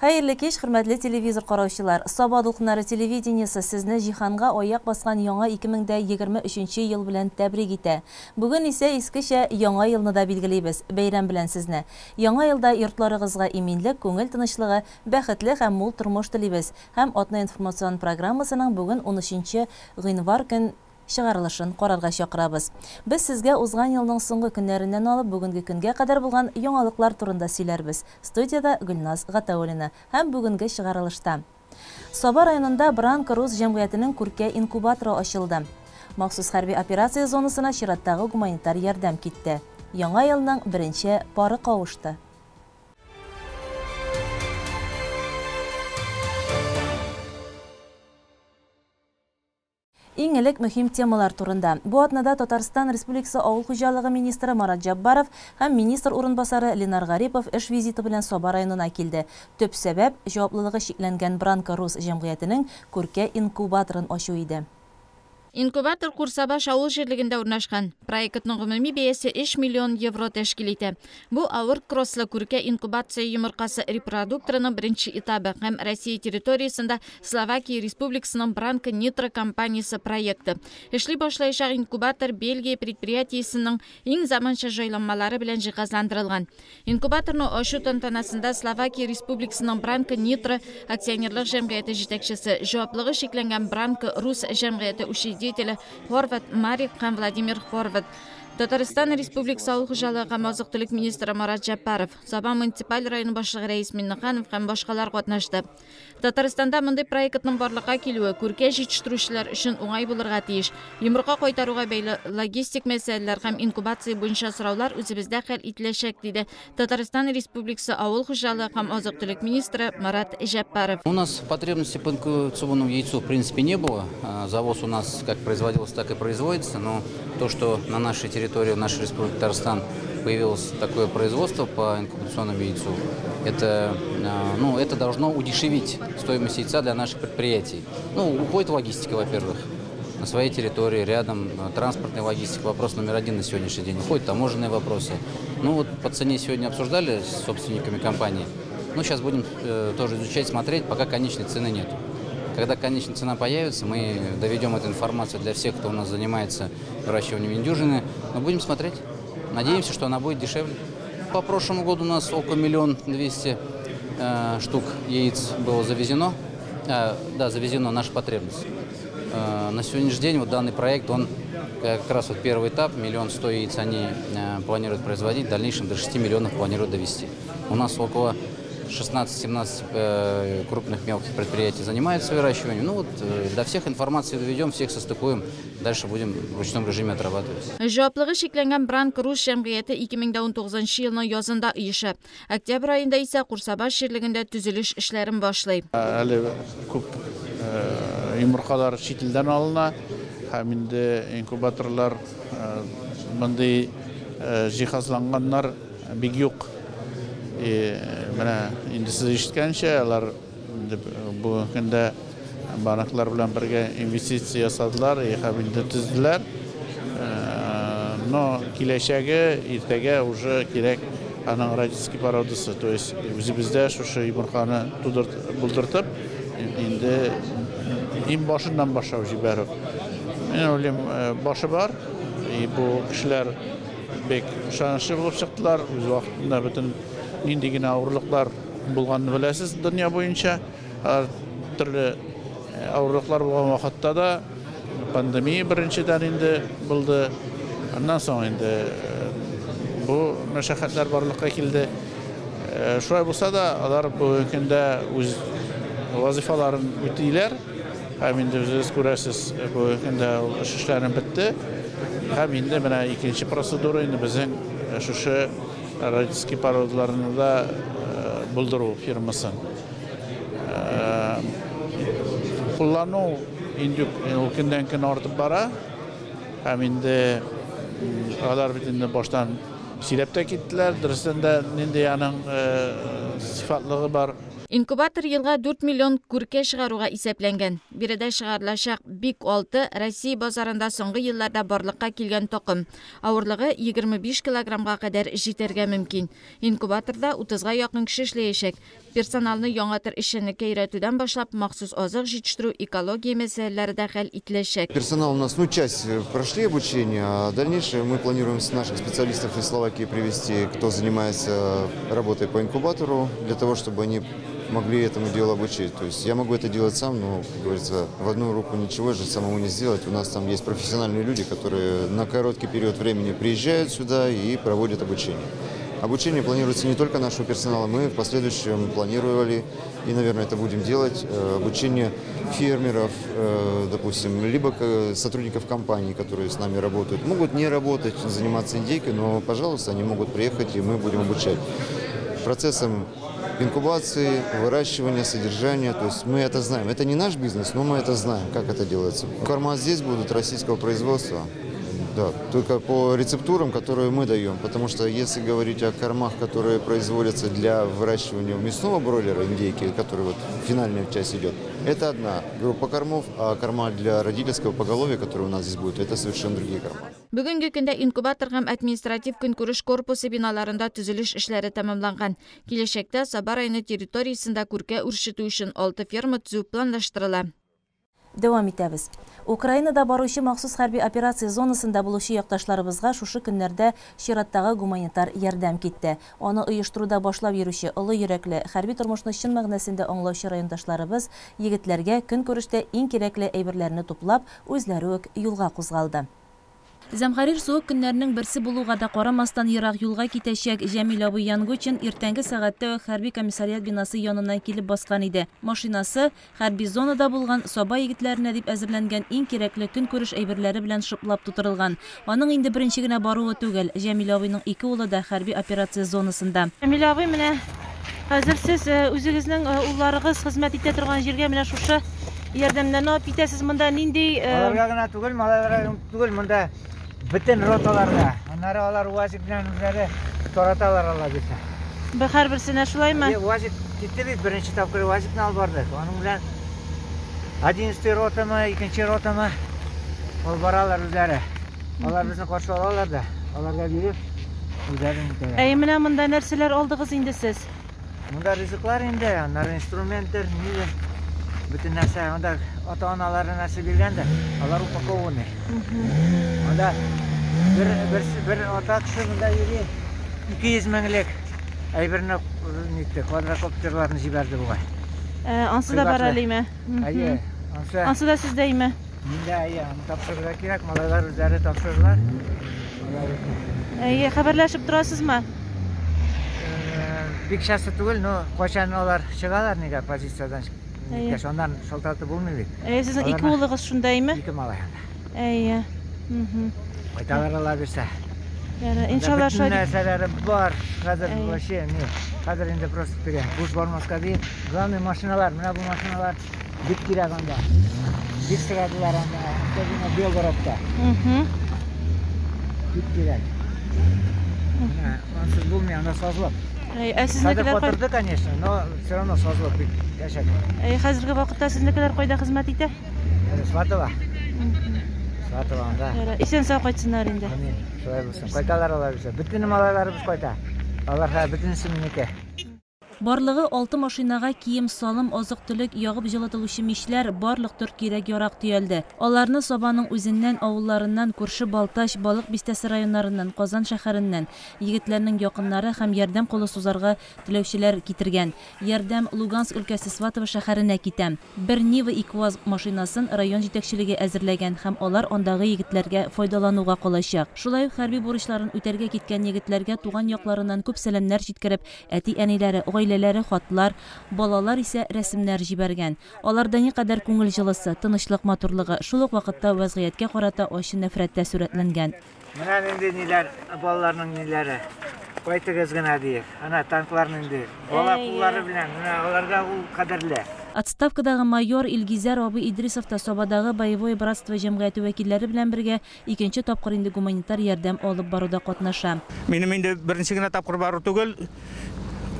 Хәерле кич, хөрмәтле телевизор караучылар. Саба дулкыннары телевидениесе сезне җиһанга аяк баскан яңа 2023 ел белән тәбрик итә. Бүген исә искечә яңа елны да билгелибез. Бәйрәм белән сезне. Яңа елда йортларыгызга иминлек, күңел тынычлыгы, бәхетле һәм мул тормыш телибез. Һәм атна информацион программасының бүген 13 гыйнвар көн чыгарылышын карарга чакырабыз. Без сезгә узган елның соңгы көннәреннән алып бүгенге көнгә кадәр булган яңалыклар турында сөйләрбез. Студияда Гөлназ Гатауллина һәм бүгенге чыгарылышта. Саба районында Бранко Рус җәмгыятенең күркә инкубаторы ачылды. Махсус хәрби операция зонасына чираттагы гуманитар ярдәм китте. Яңа елның беренче пары кавышты. Иң элек мөһим темалар турында. Бу атнада Татарстан Республикасы Авыл хуҗалыгы министры Марат Җаббаров һәм министр урынбасары Ленар Гарипов эш визиты белән Саба районына килде. Төп сәбәп җаваплылыгы чикләнгән Бранко Рус җәмгыятенең күркә инкубаторын ачу иде. Инкубатор Курсабаш авыл җирлегендә урнашкан. Проектның гомуми бәясе 3 миллион евро тәшкил итә. Бу авыр кросслы күркә инкубация йомыркасы репродукторының беренче этабы һәм Россия территориясендә Словакия Республикасының Бранко Нитро компаниясе проекты. Эшли башлаячак инкубатор Бельгия предприятиесының иң заманча җайланмалары белән җиһазландырылган. Инкубаторны ачу тантанасында Словакия Республикасының Бранко Нитро акционерлык җәмгыяте җитәкчесе, җаваплылыгы чикләнгән Бранко Рус җәмгыяте учредителе Хорват Марик һәм Владимир Хорват, Татарстан Республикасы Авыл хуҗалыгы һәм азык-төлек министры Марат Җәббаров, Саба муниципаль районы башлыгы Рәис Миннеханов һәм башкалар катнашты. Татарстанда мондый проектның барлыкка килүе күркә җитештерүчеләр өчен уңай булырга тиеш. Йомырка кайтаруга бәйле логистик мәсьәләләр һәм инкубация буенча сораулар үзебездә хәл ителәчәк, диде Татарстан Республикасы Авыл хуҗалыгы һәм азык-төлек министры Марат Җәббаров. У нас потребности по инкубационному яйцу в принципе не было. Завоз у нас как производился, так и производится, но то, что на нашей территории, в нашей Республике Татарстан появилось такое производство по инкубационному яйцу, это должно удешевить стоимость яйца для наших предприятий. Ну, уходит логистика, во-первых, на своей территории, рядом, транспортная логистика, вопрос номер один на сегодняшний день, уходят таможенные вопросы. Ну вот по цене сегодня обсуждали с собственниками компании, но сейчас будем тоже изучать, смотреть, пока конечной цены нет. Когда конечная цена появится, мы доведем эту информацию для всех, кто у нас занимается выращиванием индюжины. Но будем смотреть. Надеемся, что она будет дешевле. По прошлому году у нас около 1 200 000 штук яиц было завезено. Да, завезено наша потребность. На сегодняшний день вот данный проект, он как раз вот первый этап, 1 100 000 яиц они планируют производить, в дальнейшем до 6 миллионов планируют довести. У нас около 16-17 крупных мелких предприятий занимаются выращиванием. Ну вот, до всех информации доведем, всех состыкуем, дальше будем в ручном режиме отрабатывать. Җаваплылыгы чикләнгән Бранко Рус җәмгыяте 2019 елның язында оеша. Октябрь аенда исә Курсабаш җирлегендә төзелеш эшләрен башлый. Әле күп йомыркалар чит илдән алына һәм инде инкубаторлар мондый җиһазланганнар бик юк. Менә инде сез ишеткәнчә, алар инде бүгенге көндә банклар белән бергә инвестиция ясадылар һәм инде төзеделәр. Но киләчәге иртәгә уже кирәк аның родительский породасы, то есть үзебездә шушы йомырканы булдыртып, инде иң башыннан башлап җибәрү. Мин уйлыйм, башы бар, и бу кешеләр бик ышанычлы булып чыктылар. Үз вакытында бөтен нинди генә авырлыклар булганын беләсез дөнья буенча. Алар төрле авырлыклар булган вакытта да пандемия беренчедән инде булды. Аннан соң инде бу мәшәкатьләр барлыкка килде. Шулай булса да, алар бүгенге көндә үз вазифаларын үтиләр. Һәм инде үзегез күрәсез, бүгенге көндә ул эш эшләре бетте. Һәм инде менә икенче процедура инде безнең шушы родительский породаларны да булдыру фирмасын. Куллану инде ул көндән көн артып бара. Һәм инде алар бит инде баштан сөйләп тә киттеләр. Дөрестән дә нинди аның сыйфатлыгы бар. Инкубатор елга 4 миллион күркә чыгаруга исәпләнгән. Биредә чыгарылачак Бик 6 Россия базарында соңгы елларда барлыкка килгән токым. Авырлыгы 25 килограммга кадәр җитәргә мөмкин. Инкубаторда 30га якын кеше эшләячәк. Персоналны яңа төр эшчәнлеккә өйрәтүдән башлап махсус азык җитештерү, экология мәсьәләләре дә хәл ителәчәк. Персонал у нас, ну, часть прошли обучение, а дальнейшее мы планируем с наших специалистов из Словакии привести, кто занимается работой по инкубатору, для того, чтобы они могли этому делу обучить. То есть я могу это делать сам, но, как говорится, в одну руку ничего же самому не сделать. У нас там есть профессиональные люди, которые на короткий период времени приезжают сюда и проводят обучение. Обучение планируется не только нашего персонала, мы в последующем планировали, и, наверное, это будем делать, обучение фермеров, допустим, либо сотрудников компаний, которые с нами работают. Могут не работать, заниматься индейкой, но, пожалуйста, они могут приехать, и мы будем обучать процессом инкубации, выращивания, содержания. То есть мы это знаем. Это не наш бизнес, но мы это знаем, как это делается. Корма здесь будут российского производства. Да, только по рецептурам, которые мы даем. Потому что если говорить о кормах, которые производятся для выращивания мясного бройлера, индейки, который вот финальная часть идет, это одна группа кормов, а корма для родительского поголовья, которые у нас здесь будут, это совершенно другие корма. Бүгенге көндә инкубатор һәм административ көнкүреш корпусы биналарында төзелеш эшләре тәмамланган. Киләчәктә Саба районы территориясендә күркә үрчетү өчен 6 ферма төзү планлаштырыла. Дәвам итәбез. Украинада баручы махсус хәрби операция зонасында булучы якташларыбызга шушы көннәрдә чираттагы гуманитар ярдәм китте. Аны оештыруда башлап йөрүче олы йөрәкле, хәрби тормышны чын мәгънәсендә аңлаучы райондашларыбыз егетләргә көнкүрештә иң кирәкле әйберләрне туплап, үзләре үк юлга кузгалды. Зәмхәрир суык көннәрнең берсе булуга да карамастан ерак юлга китәчәк Җәмил абый Янгучин иртәнге сәгатьтә үк хәрби комиссариат бинасы яныннан килеп баскан иде. Машинасы хәрби зонада булган Саба егетләренә дип әзерләнгән иң кирәкле көнкүреш әйберләре белән шыплап тутырылган. Аның инде беренче генә баруы түгел. Җәмил абыйның ике улы да хәрби операция зонасында. Җәмил абый, менә хәзер сез үзегезнең улларыгыз хезмәт итә торган җиргә менә шушы ярдәмнәрне алып китәсез. Монда нинди Аларга гына түгел, малайларга түгел, монда бөтен роталарга. Аннары алар УАЗик белән үзләре тараталар алла бирсә. Бу һәрберсенә шулаймы? УАЗик китте бит, беренче тапкыр УАЗикны алып бардык. Аның белән 11 ротамы, 2 ротамы алып баралар үзләре. Алар безне каршы алалар да, аларга биреп үзләрен итәләр. Әй, менә монда нәрсәләр алдыгыз инде сез? Монда ризыклар инде, аннары инструментлар, ниләр, бөтен нәрсә. Анда ата-аналары нәрсә биргән дә, алар упакованный. Анда бер ата кеше монда йөри, 200 меңлек әйберне нитте, квадрокоптерларны җибәрде бугай. Ансы да бар әлеме? Әйе, ансы. Ансы да сездәйме? Миндә, әйе, аны тапшырырга кирәк, малайлар үзләре тапшырырлар. Әйе, хәбәрләшеп торасызмы? Бик часто түгел, но кайчан алар чыгалар нигә позициядан киткәч, аннан шалтыратып булмый бит. Әйе, сезнең ике улыгыз шундаймы? Ике малай анда. Әйе. Кайталар ала бирсә. Иншалла шулай. Бөтен нәрсәләре бар. Хәзер вообще не. Хәзер инде просто теге буш бармаска дип. Главный машиналар, менә бу машиналар бик кирәк анда. Бик сорадылар анда, особенно Белгородта. Бик кирәк. Менә ансыз булмый, анда сазлык. Ә сезнекеләр кайда? Конечно, но все равно сазлык бик яшәк. Әй, хәзерге вакытта сезнекеләр кайда хезмәт итә? Сватова. Сватова анда. Исән сау кайтсыннар инде. Амин. Шулай булсын. Кайталар алар безгә. Бөтен малайларыбыз кайта. Алар бөтенесе минеке. Барлыгы 6 машинага кием, салым, азык-төлек, ягып җылытылучы мичләр, барлык төр кирәк-ярак төялде. Аларны Сабаның үзеннән, авылларыннан, күрше Балтач, Балык бистәсе районнарыннан, Казан шәһәреннән егетләрнең якыннары һәм ярдәм кулы сузарга теләүчеләр китергән. Ярдәм Луганск өлкәсе Сватово шәһәренә китә. Бер Нива ИКВАЗ машинасын район җитәкчелеге әзерләгән һәм алар андагы егетләргә файдалануга калачак. Шулай ук хәрби бурычларын үтәргә киткән егетләргә туган якларыннан күп сәламнәр җиткереп, әти-әниләре, гаиләләре хатлар, балалар исә рәсемнәр җибәргән. Аларда никадәр күңел җылысы, тынычлык матурлыгы, шул ук вакытта вазгыятькә карата ачы нәфрәт тә сурәтләнгән. Менә нинди ниләр, балаларның ниләре. Кайтыгыз гына диеп. Ана танкларның инде бала куллары белән, менә аларга ул кадерле. Отставкадагы майор Илгизәр абый Идрисов та Сабадагы Боевое братство җәмгыяте вәкилләре белән бергә икенче тапкыр инде гуманитар ярдәм алып баруда катнаша. Минем инде беренче генә тапкыр бару түгел.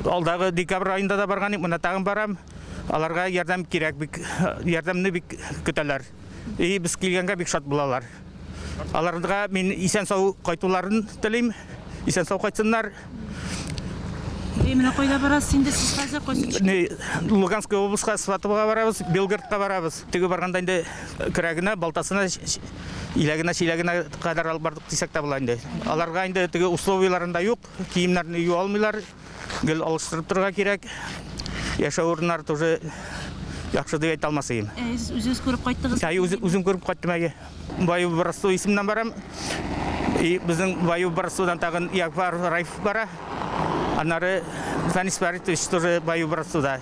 Алдагы декабрь аенда да барган идек, менә тагын барам. Аларга ярдәм кирәк, бик ярдәмне бик көтәләр. И без килгәнгә бик шат булалар. Аларга мин исән-сау кайтуларын телим. Исән-сау кайтсыннар. Менә кайда барасыз инде сез хәзер, кайсы? Луганская областька, Сватовога барабыз, Белгородка барабыз. Теге барганда инде көрәгенә, балтасына, иләгенә, чиләгенә кадәр алып бардык дисәк тә була инде. Аларга инде теге условияларында юк, киемнәрне юа алмыйлар, гел алыштырып торырга кирәк. Яшәү урыннары тоже яхшы дип әйтә алмас идем. Сез үзегез күреп кайттыгыз? Әйе, үзем күреп кайттым, әйе. Баю Барасу исеменнән барам. И безнең Баю Барасудан тагын Ягвар Райф бара. Аннары Фәнис Фәритович тоже Баю Барасуда.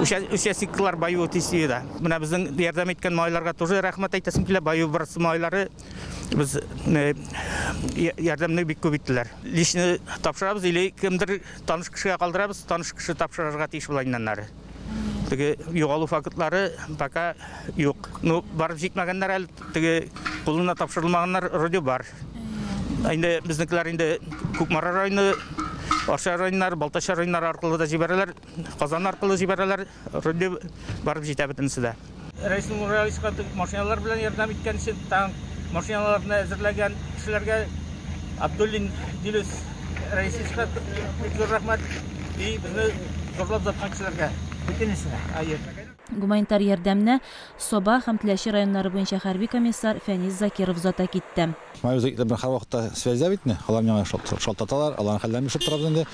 Участниклар Баю ТСИда. Менә безнең ярдәм иткән малайларга тоже рәхмәт әйтәсем килә. Баю Барасу малайлары без ярдәмне бик күп иттеләр. Лично тапшырабыз или кемдер таныш кешегә калдырабыз, таныш кеше тапшырырга тиеш була инде аннары. Теге югалу фактлары пока юк. Ну, барып җитмәгәннәр әле, теге кулына тапшырылмаганнар вроде бар. Инде безнекеләр инде Кукмара районы, Арча районнары, Балтач районнары аркылы да җибәрәләр, Казан аркылы җибәрәләр, вроде барып җитә бөтенесе дә. Рәис Нургалиевичка машиналар белән ярдәм иткән өчен, танк машиналарны әзерләгән кешеләргә Абдуллин Дилүс Рәисовичка бик зур рәхмәт. И безне зурлап заткан кешеләргә. Бөтенесенә. Әйе. Гуманитар ярдәмне Саба һәм Теләче районнары буенча хәрби комиссар Фәнис Закиров зата китте. Май үзе бер һәр вакытта связьдә бит инде. Алар миңа шалтаталар, аларның хәлләрен белешеп торабыз инде.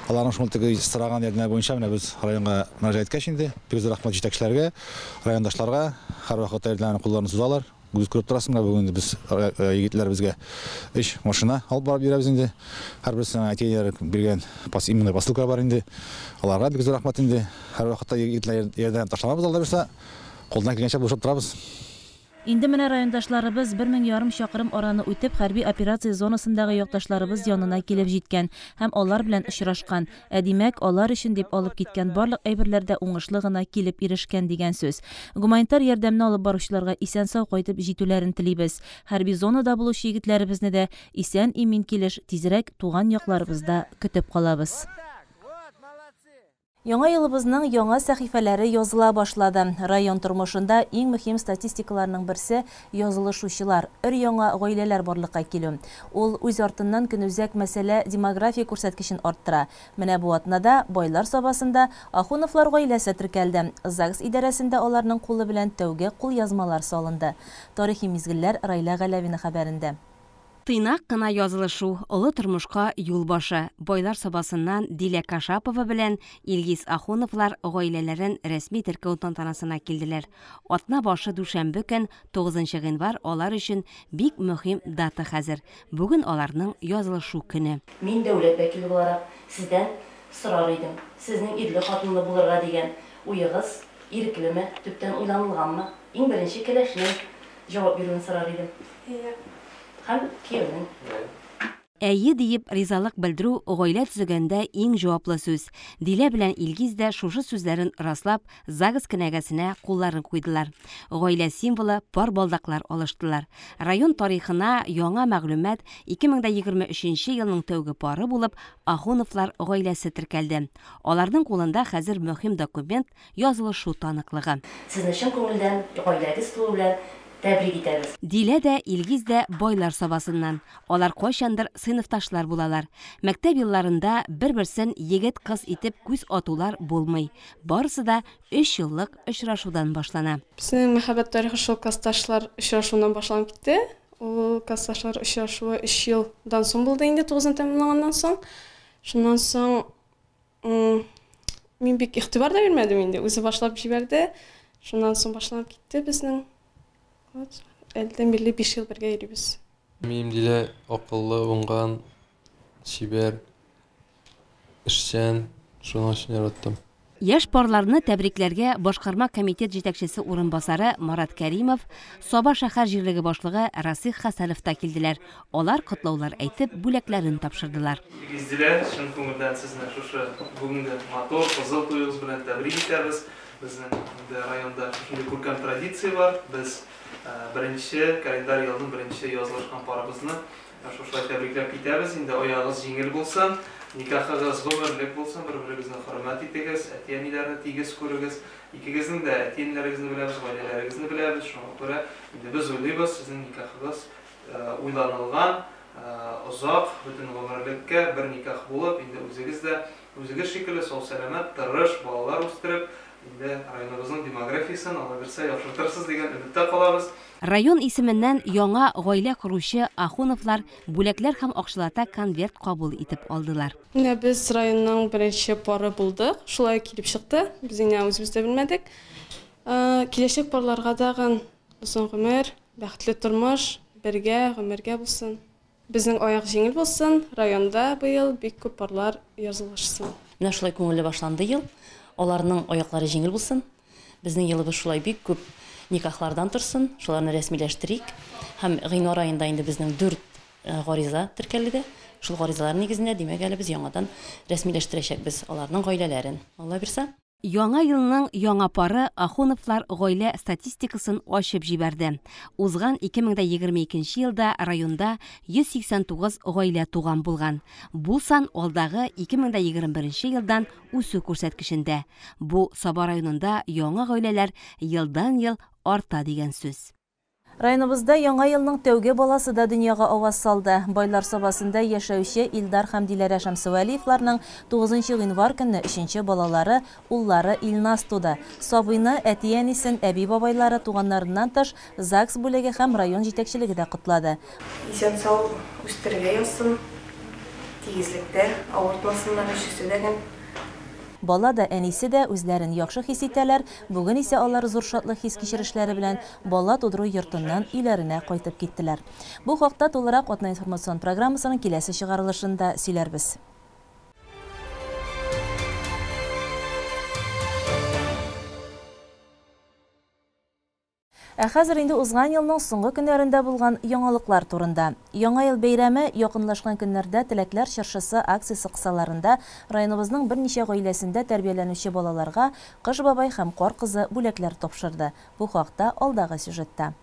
Аларның шул теге сораган ярдәме буенча менә без районга мөрәҗәгать иткәч инде, бик зур рәхмәт җитәкчеләргә, райондашларга, һәр вакытта ярдәмнәрен кулларын сузалар. Үз күреп торасың, менә бүген без егетләр безгә өч машина алып барып бирәбез инде. Һәрберсенә әти-әниләре биргән именно посылка бар инде. Аларга бик зур рәхмәт инде. Һәр вакытта егетләр ярдәм ташламабыз, алда булса, кулдан килгәнчә булышып торабыз. Инде менә райондашларыбыз бер мең ярым чакрым араны үтеп, хәрби операция зонасындагы якташларыбыз янына килеп җиткән һәм алар белән очрашкан. Ә димәк, алар өчен дип алып киткән барлык әйберләр дә уңышлы гына килеп ирешкән дигән сүз. Гуманитар ярдәмне алып баручыларга исән-сау кайтып җитүләрен телибез. Хәрби зонада булучы егетләребезне дә исән-имин килеш тизрәк туган якларыбызда көтеп калабыз. Яңа елыбызның яңа сәхифәләре языла башлады. Район тормышында иң мөһим статистикаларның берсе язылышучылар, өр-яңа гаиләләр барлыкка килү. Ул үз артыннан көнүзәк мәсьәлә демография күрсәткечен арттыра. Менә бу атнада Байлар Сабасында Ахуновлар гаиләсе теркәлде. ЗАГС идарәсендә аларның кулы белән тәүге кулъязмалар салынды. Тарихи мизгелләр Райла Галәвина хәбәрендә. Тыйнак кына язылышу, олы тормышка юл башы. Байлар Сабасыннан Дилә Кашапова белән Илгиз Ахуновлар гаиләләрен рәсми теркәү тантанасына килделәр. Атна башы дүшәмбе көн, тугызынчы гыйнвар алар өчен бик мөһим дата хәзер. Бүген аларның язылышу көне. Мин дәүләт вәкиле буларак сездән сорар идем. Сезнең ирле хатынлы булырга дигән уегыз иреклеме, төптән уйланылганмы? Иң беренче кәләшнең җавап бирүен сорар идем. Әйе. Һәм кияүнең. Әйе диеп ризалык белдерү гаилә төзегәндә иң җаваплы сүз. Дилә белән Илгиз дә шушы сүзләрен раслап, ЗАГС кенәгәсенә кулларын куйдылар. Гаилә символы пар балдаклар алыштылар. Район тарихына яңа мәгълүмат ике мең дә егерме өченче елның тәүге пары булып Ахуновлар гаиләсе теркәлде. Аларның кулында хәзер мөһим документ язылышу таныклыгы. Сезне чын күңелдән гаиләгез туу белән тәбрик итәбез. Дилә дә, Илгиз дә Байлар Сабасыннан. Алар кайчандыр сыйныфташлар булалар. Мәктәп елларында бер-берсен егет-кыз итеп күз атулар булмый. Барысы да өч еллык очрашудан башлана. Безнең мәхәббәт тарихы шул классташлар очрашуыннан башланып китте. Ул классташлар очрашуы өч елдан соң булды инде, тугызны тәмамлаганнан соң. Шуннан соң мин бик игътибар да бирмәдем инде, үзе башлап җибәрде. Шуннан соң башланып китте безнең. Вот, әлдән бирле биш ел бергә йөрибез. Минем Дилә акыллы, уңган, чибәр, эшчән, шуның өчен яраттым. Яшь парларны тәбрикләргә башкарма комитет җитәкчесе урынбасары Марат Кәримов, Саба шәһәр җирлеге башлыгы Расих Хәсәнов та килделәр. Алар котлаулар әйтеп, бүләкләрен тапшырдылар. Илгиз, Дилә, чын күңелдән сезне шушы бүгенге матур, кызыл туегыз белән тәбрик итәбез. Безнең инде районда шушындый күркәм традиция бар. Без беренче календарь елның беренче язылышкан парыбызны шушылай тәбрикләп китәбез. Инде аягыгыз җиңел булсын, Никахыгыз гомерлек булсын, бер-берегезне хөрмәт итегез, әти-әниләрне тигез күрегез. Икегезнең дә әти-әниләрегезне беләбез, гаиләләрегезне беләбез. Шуңа күрә инде без уйлыйбыз, сезнең никахыгыз уйланылган, озак, бөтен гомерлеккә бер никах булып, инде үзегез дә үзегез шикелле сау-сәламәт, тырыш балалар үстереп, инде районыбызның демографиясен, Алла бирсә, яхшыртырсыз дигән өметтә калабыз. Район исеменнән яңа гаилә коручы Ахуновлар бүләкләр һәм акчалата конверт кабул итеп алдылар. Менә без районның беренче пары булдык. Шулай килеп чыкты. Без инде үзебез дә белмәдек. Киләчәк парларга тагын озын гомер, бәхетле тормыш, бергә гомергә булсын. Безнең аяк җиңел булсын. Районда быел бик күп парлар язылышсын. Менә шулай күңелле башланды ел. Аларның аяклары җиңел булсын. Безнең елыбыз шулай бик күп никахлардан торсын, шуларны рәсмиләштерик. Һәм гыйнвар аенда инде безнең 4 гариза теркәлде. Шул гаризалар нигезендә, димәк, әле без яңадан рәсмиләштерәчәкбез аларның гаиләләрен. Алла бирсә. Яңа елның яңа пары Ахуновлар гаилә статистикасын ачып җибәрде. Узган 2022 елда районда 189 гаилә туган булган. Бу сан алдагы 2021 елдан үсү күрсәткечендә. Бу Саба районында яңа гаиләләр елдан-ел арта дигән сүз. Районыбызда яңа елның тәүге баласы да дөньяга аваз салды. Байлар Сабасында яшәүче Илдар һәм Диләрә Шәмсевәлиевларның 9 гыйнвар көнне 3 балалары, уллары Илназ туды. Сабыйны әти-әнисен, әби-бабайлары, туганнарыннан тыш ЗАГС бүлеге һәм район җитәкчелеге дә котлады. Исән-сау үстерергә язсын, тигезлектә, авыртмасыннар өчесе дә. Бала да, әнисе дә үзләрен яхшы хис итәләр. Бүген исә алар зур шатлык хис-кичерешләре белән бала тудыру йортыннан өйләренә кайтып киттеләр. Бу хакта тулырак атна информацион программасының киләсе чыгарылышында сөйләрбез. Ә хәзер инде узган елның соңгы көннәрендә булган яңалыклар турында. Яңа ел бәйрәме якынлашкан көннәрдә Теләкләр чыршысы акциясе кысаларында районыбызның берничә гаиләсендә тәрбияләнүче балаларга Кыш бабай һәм Кар кызы бүләкләр тапшырды. Бу хакта алдагы сюжетта.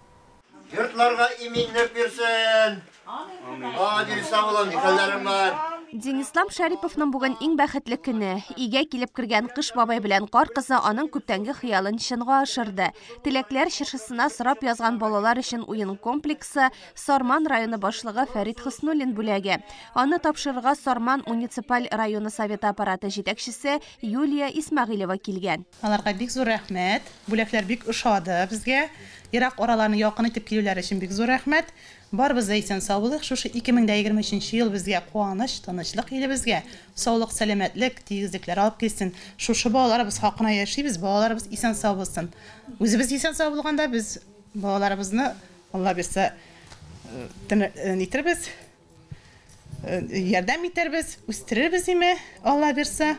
Йортларга иминлек бирсен. Амин. Сау булың, хәлләрем бар. Динислам Шариповның бүген иң бәхетле көне. Өйгә килеп кергән Кыш бабай белән Кар кызы аның күптәнге хыялын чынга ашырды. Теләкләр чыршысына сорап язган балалар өчен уен комплексы Сарман районы башлыгы Фәрит Хөснуллин бүләге. Аны тапшырырга Сарман муниципаль районы советы аппараты җитәкчесе Юлия Исмәгыйлева килгән. Аларга бик зур рәхмәт. Бүләкләр бик ошады безгә. Ерак араларны якын итеп килүләре өчен бик зур рәхмәт. Барыбыз да исән сау булыйк. Шушы 2023 ел безгә куаныч, тынычлык илебезгә, саулык, сәламәтлек, тигезлекләр алып килсен. Шушы балаларыбыз хакына яшибез, балаларыбыз исән сау булсын. Үзебез исән сау булганда без балаларыбызны Алла бирсә нитербез, ярдәм итәрбез, үстерербез име, Алла бирсә.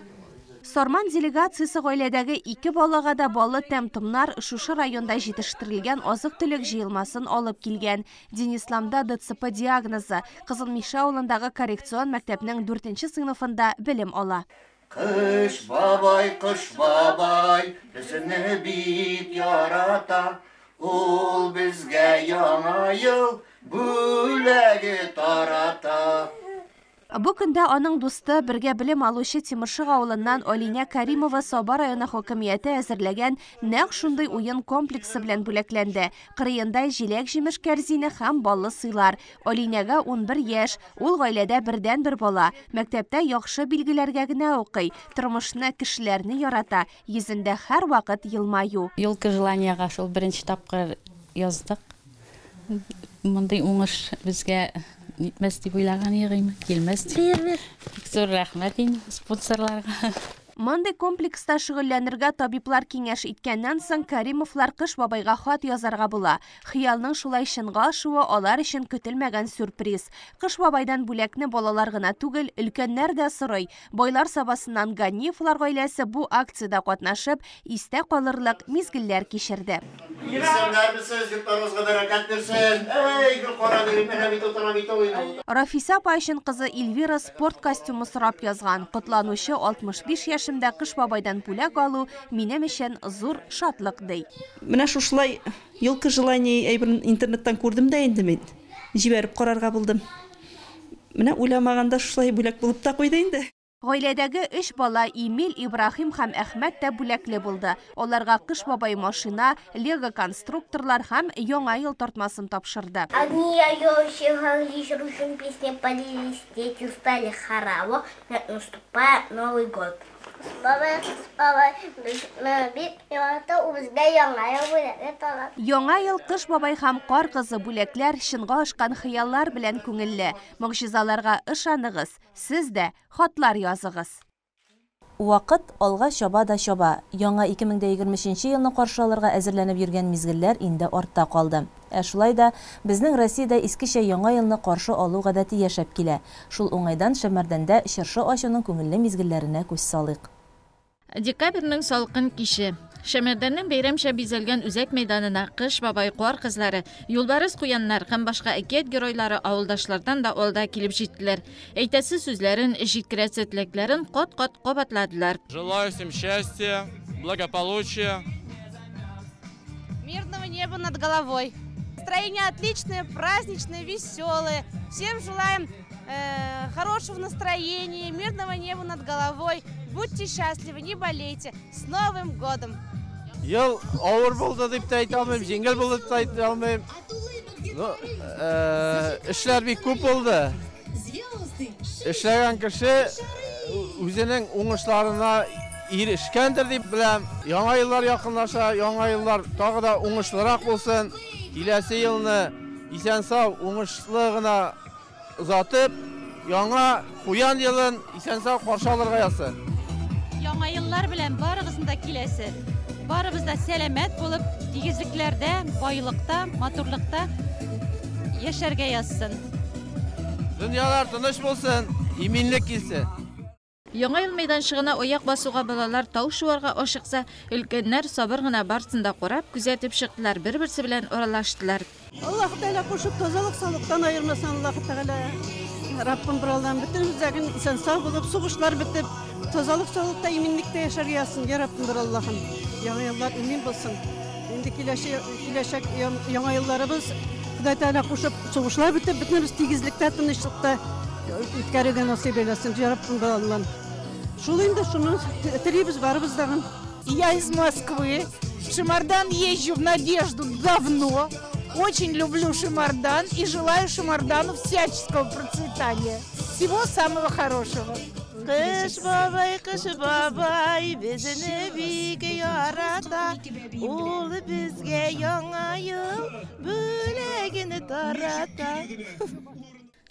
Сарман делегациясе гаиләдәге ике балага да баллы тәм-томнар шушы районда җитештерелгән азык-төлек җыелмасын алып килгән. Динисламда ДЦП диагнозы. Кызыл Мишә авылындагы коррекцион мәктәпнең 4 сыйныфында белем ала. Кыш бабай, кыш бабай, безне бик ярата. Ул безгә яңа ел бүләге тарата. Бу көндә аның дусты, бергә белем алучы Тимершык авылыннан Алинә Каримова Саба районы хакимияте әзерләгән нәкъ шундый уен комплексы белән бүләкләнде. Кырыенда җиләк-җимеш кәрзине һәм баллы сыйлар. Алинәгә 11 яшь, ул гаиләдә бердәнбер бала. Мәктәптә яхшы билгеләргә генә укый, тормышны, кешеләрне ярата, йөзендә һәрвакыт елмаю. Елка желанияга шул беренче тапкыр яздык. Мондый уңыш безгә нитмәс дип уйлаган идем, килмәс дип. Бик зур рәхмәт инде спонсорларга. Мондый комплекста шөгыльләнергә табиблар киңәш иткәннән соң Каримовлар Кыш бабайга хат язарга була. Хыялның шулай чынга ашуы алар өчен көтелмәгән сюрприз. Кыш бабайдан бүләкне балалар гына түгел, өлкәннәр дә сорый. Байлар Сабасыннан Ганиевлар гаиләсе бу акциядә катнашып, истә калырлык мизгелләр кичерде. Исәннәрмесез, йортларыгызга бәрәкәт бирсен. Әй, гөл кара биреп, менә бит утыра бит ул. Рафиса апа өчен кызы Эльвира спорт костюмы сорап язган. Котланучы 65 яшемдә Кыш бабайдан бүләк алу минем өчен зур шатлык, ди. Менә шушылай елка желаний әйберен интернеттан күрдем дә инде мин. Җибәреп карарга булдым. Менә уйламаганда шушылай бүләк булып та куйды инде. Гаиләдәге өч бала Эмиль, Ибраһим һәм Әхмәт тә бүләкле булды. Аларга Кыш бабай машина, лего конструкторлар һәм Яңа ел тартмасын тапшырды. Одни песни полились, дети стали хоровод, наступает Новый год. Бабай, бабай, бик ярата, ул безгә Яңа ел бүләге тала. Яңа ел Кыш бабай һәм Кар кызы бүләкләр чынга ашкан хыяллар белән күңелле. Могҗизаларга ышаныгыз, сез дә хатлар языгыз. Вакыт алга чаба да чаба. Яңа 2023 елны каршы алырга әзерләнеп йөргән мизгелләр инде артта калды. Ә шулай да безнең Россиядә искечә Яңа елны каршы алу гадәте яшәп килә. Шул уңайдан Шәмәрдәндә чыршы ачуның күңелле мизгелләренә күз салыйк. Декабрьнең салкын киче. Шәмәрдәннең бәйрәмчә бизәлгән үзәк мәйданына Кыш бабай, Кар кызлары, юлбарыс куяннар һәм башка әкият геройлары авылдашлардан да алда килеп җиттеләр. Әйтәсе сүзләрен, җиткерәсе теләкләрен кат-кат кабатладылар. Желаю всем счастья, благополучия. Мирного неба над головой. Настроение отличное, праздничное, веселое. Всем желаем хорошего настроения, мирного неба над головой. Будьте счастливы, не болейте. С Новым годом! Ел авыр булды дип тә әйтә алмыйм, җиңел булды дип тә әйтә алмыйм. Ну, эшләр бик күп булды. Эшләгән кеше үзенең уңышларына ирешкәндер дип беләм. Яңа еллар якынлаша, яңа еллар тагы да уңышлырак булсын. Киләсе елны исән-сау, уңышлы гына озатып, яңа куян елын исән-сау каршы алырга язсын. Яңа еллар белән барыгызны да киләсе. Барыбыз да сәламәт булып, тигезлекләрдә, байлыкта, матурлыкта яшәргә язсын. Дөньялар тыныч булсын, иминлек килсен. Яңа ел мәйданчыгына аяк басуга балалар тау шуарга ашыкса, өлкәннәр сабыр гына барсын да карап, күзәтеп чыктылар, бер-берсе белән аралаштылар. Аллаһ Тәгалә кушып тазалык саулыктан аермасын, Аллаһ Тәгалә. Раббым бер Аллаһым, бөтенебездәген исән сау булып, сугышлар бетеп, тазалык саулыкта, иминлектә яшәргә язсын, я Раббым бер Аллаһым. Яңа еллар имин булсын. Инде киләчәк яңа елларыбыз Ходай Тәгалә кушып, сугышлар бетеп, бөтенебез тигезлектә, тынычлыкта үткәрергә насыйп әйләсен, я Раббым бер Аллаһым. Шул инде, шуны телибез барыбыз дагын. Я из Москвы. В Шемордан езжу в Надежду давно. Очень люблю Шемордан и желаю Шемордану всяческого процветания. Всего самого хорошего. Кыш бабай, кыш бабай, безне бик ярата. Ул безгә яңа ел бүләген тарата.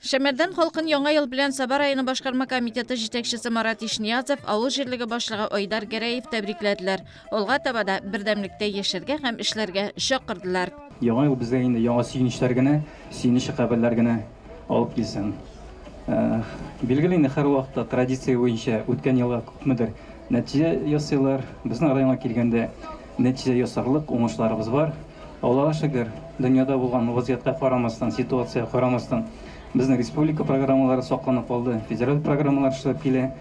Шәмәрдән халкын Яңа ел белән Саба районы башкарма комитеты җитәкчесе Марат Ишниязов, авыл җирлеге башлыгы Айдар Гәрәев тәбрикләделәр. Алга таба да бердәмлектә яшәргә һәм эшләргә чакырдылар. Яңа ел безгә инде яңа сөенечләр генә, сөенечле хәбәрләр генә алып килсен. Билгеле инде һәр вакытта традиция буенча үткән елга күпмедер нәтиҗә ясыйлар. Безнең районга килгәндә нәтиҗә ясарлык уңышларыбыз бар. Аллаһка шөкер, дөньяда булган вазгыятькә карамастан, ситуациягә карамастан, безнең республика программалары сакланып калды, федераль программалар эшләп килә.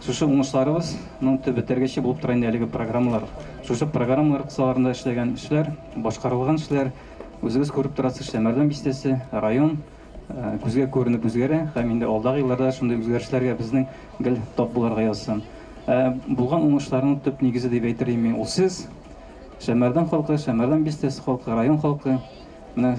Шушы уңышларыбыз, ну, төп бетергече булып тора инде әлеге программалар. Шушы программалар кысаларында эшләгән эшләр, башкарылган эшләр, үзегез күреп торасыз, Шәмәрдән бистәсе, район күзгә күренеп үзгәрә һәм инде алдагы елларда шундый үзгәрешләргә безнең гел тап булырга язсын. Булган уңышларның төп нигезе дип әйтер идем мин, ул сез, Шәмәрдән халкы, Шәмәрдән бистәсе халкы, район халкы. Менә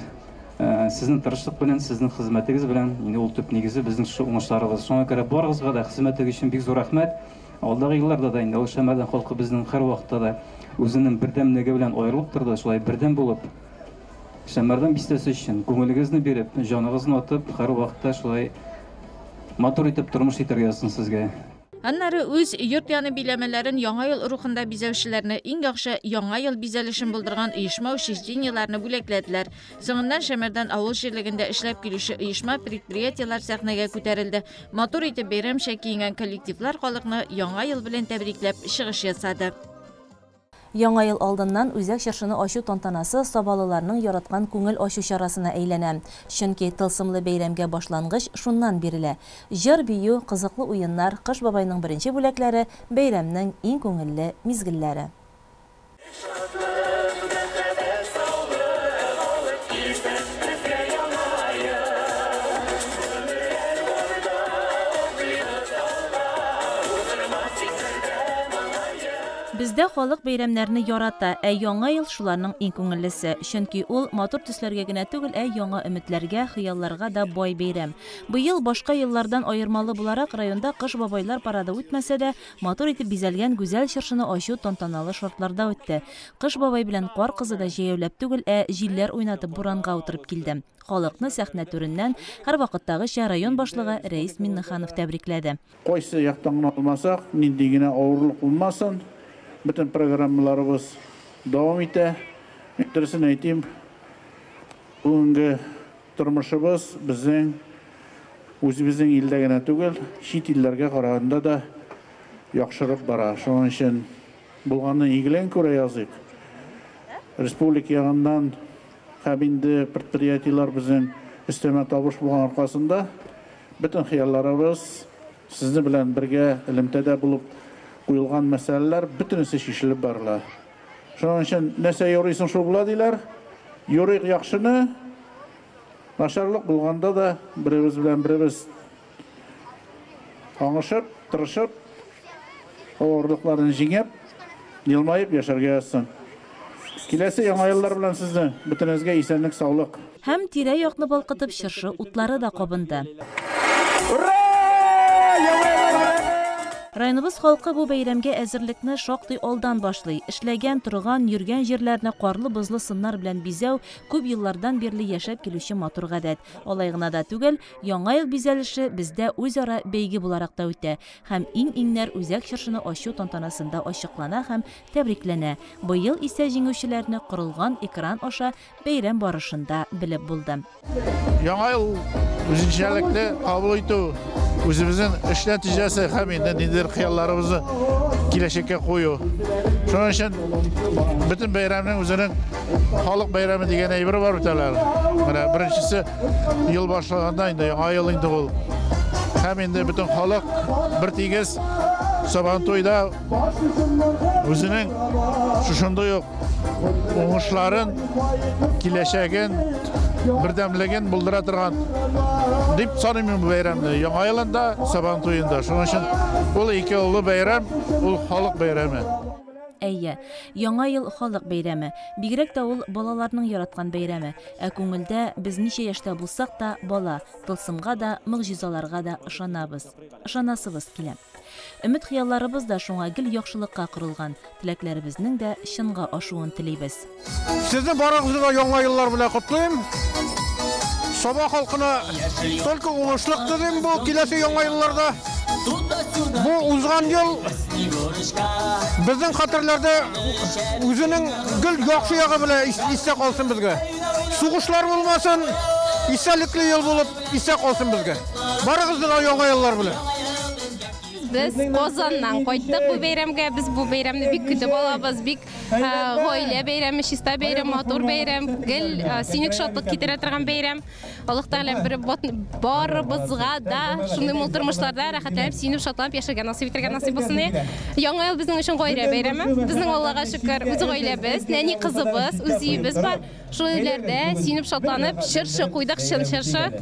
сезнең тырышлык белән, сезнең хезмәтегез белән инде ул төп нигезе безнең шушы уңышларыбыз. Шуңа күрә барыгызга да хезмәтегез өчен бик зур рәхмәт. Алдагы елларда да инде ул Шәмәрдән халкы безнең һәр вакытта да үзенең бердәмлеге белән аерылып торды, шулай бердәм булып Шәмәрдән бистәсе өчен күңелегезне биреп, җаныгызны атып, һәр вакытта шулай матур итеп тормыш итәргә язсын сезгә. Аннары үз йорт яны биләмәләрен Яңа ел рухында бизәүчеләрне, иң яхшы Яңа ел бизәлешен булдырган оешма учреждениеләрне бүләкләделәр. Соңыннан Шәмәрдән авыл җирлегендә эшләп килүче оешма предприятиеләр сәхнәгә күтәрелде. Матур итеп бәйрәмчә киенгән коллективлар халыкны Яңа ел белән тәбрикләп чыгыш ясады. Яңа ел алдыннан үзәк чыршыны ачу тантанасы сабалыларның яраткан күңел ачу чарасына әйләнә. Чөнки тылсымлы бәйрәмгә башлангыч шуннан бирелә. Җыр, бию, кызыклы уеннар, Кыш бабайның беренче бүләкләре, бәйрәмнең иң күңелле мизгелләре. Бездә халык бәйрәмнәрне ярата, ә Яңа ел шуларның иң күңеллесе. Чөнки ул матур төсләргә генә түгел, ә яңа өметләргә, хыялларга да бай бәйрәм. Быел башка еллардан аермалы буларак, районда Кыш бабайлар парады үтмәсә дә, матур итеп бизәлгән гүзәл чыршыны ачу тантаналы шартларда үтте. Кыш бабай белән Кар кызы да җәяүләп түгел, ә җилләр уйнатып буранга утырып килде. Халыкны сәхнә түреннән, һәрвакыттагыча, район башлыгы Рәис Миннеханов тәбрикләде. Кайсы яктан гына алмасак, нинди генә авырлык булмасын, бөтен программаларыбыз дәвам итә. Мин дөресен әйтим, бүгенге тормышыбыз безнең үзебезнең илдә генә түгел, чит илләргә караганда да яхшырып бара. Шуның өчен булганның игелеген күрә языйк. Республика ягыннан һәм инде предприятиеләр безнең өстәмә табыш булган аркасында бөтен хыялларыбыз сезнең белән бергә элемтәдә булып куелган мәсьәләләр бөтенесе чишелеп барыла. Шуның өчен нәрсә юрыйсың шул була диләр. Юрыйк яхшыны, начарлык булганда да беребез белән беребез аңышып, тырышып, авырлыкларны җиңеп, елмаеп яшәргә язсын. Киләсе яңа еллар белән сезне, бөтенегезгә исәнлек, саулык. Һәм тирә-якны балкытып чыршы утлары да кабынды. Районыбыз халкы бу бәйрәмгә әзерлекне шактый алдан башлый. Эшләгән, торган, йөргән җирләрне карлы-бозлы сыннар белән бизәү күп еллардан бирле яшәп килүче матур гадәт. Алай гына да түгел, Яңа ел бизәлеше бездә үзара бәйге буларак та үтә һәм иң-иңнәр үзәк чыршыны ачу тантанасында ачыклана һәм тәбрикләнә. Быел исә җиңүчеләрне корылган экран аша бәйрәм барышында белеп булды. Яңа ел үзенчәлекле кабул итү, үзебезнең эш нәтиҗәсе һәм инде ниндидер хыялларыбызны киләчәккә кую. Шуның өчен бөтен бәйрәмнең үзенең халык бәйрәме дигән әйбере бар бит әле. Менә беренчесе ел башлаганда инде яңа ел инде ул. Һәм инде бөтен халык бер тигез Сабантуйда үзенең шушындый ук уңышларын, киләчәген, бердәмлеген булдыра торган дип саныйм мин бу бәйрәмне. Яңа елында, Сабан туенда. Шуның өчен ул ике олы бәйрәм, ул халык бәйрәме. Әйе, Яңа ел халык бәйрәме. Бигрәк тә ул балаларның яраткан бәйрәме. Ә күңелдә, без ничә яшьтә булсак та, бала, тылсымга да, могҗизаларга да ышанабыз. Ышанасыбыз килә. Өмет-хыялларыбыз да шуңа гел яхшылыкка корылган, теләкләребезнең дә чынга ашуын телибез. Сезне барыгызны да Яңа еллар белән котлыйм. Саба халкына только уңышлык телим бу киләсе Яңа елларда. Бу узган ел безнең хәтерләрдә үзенең гел яхшы ягы белән истә калсын безгә. Сугышлар булмасын, истәлекле ел булып истә калсын безгә. Барыгызны да Яңа еллар белән. Без Казаннан кайттык бу бәйрәмгә. Без бу бәйрәмне бик көтеп алабыз. Бик гаилә бәйрәме, чиста бәйрәм, матур бәйрәм, гел сөенек шатлык китерә торган бәйрәм. Аллаһ Тәгалә бер барыбызга да шундый мул тормышларда рәхәтләнеп, сөенеп, шатланып яшәргә насыйп итәргә насыйп булсын. Яңа ел безнең өчен гаилә бәйрәме. Безнең Аллага шөкер, үз гаиләбез, нәни кызыбыз, үз өебез бар. Шул өйләрдә сөенеп, шатланып, чыршы куйдык, чын чыршы.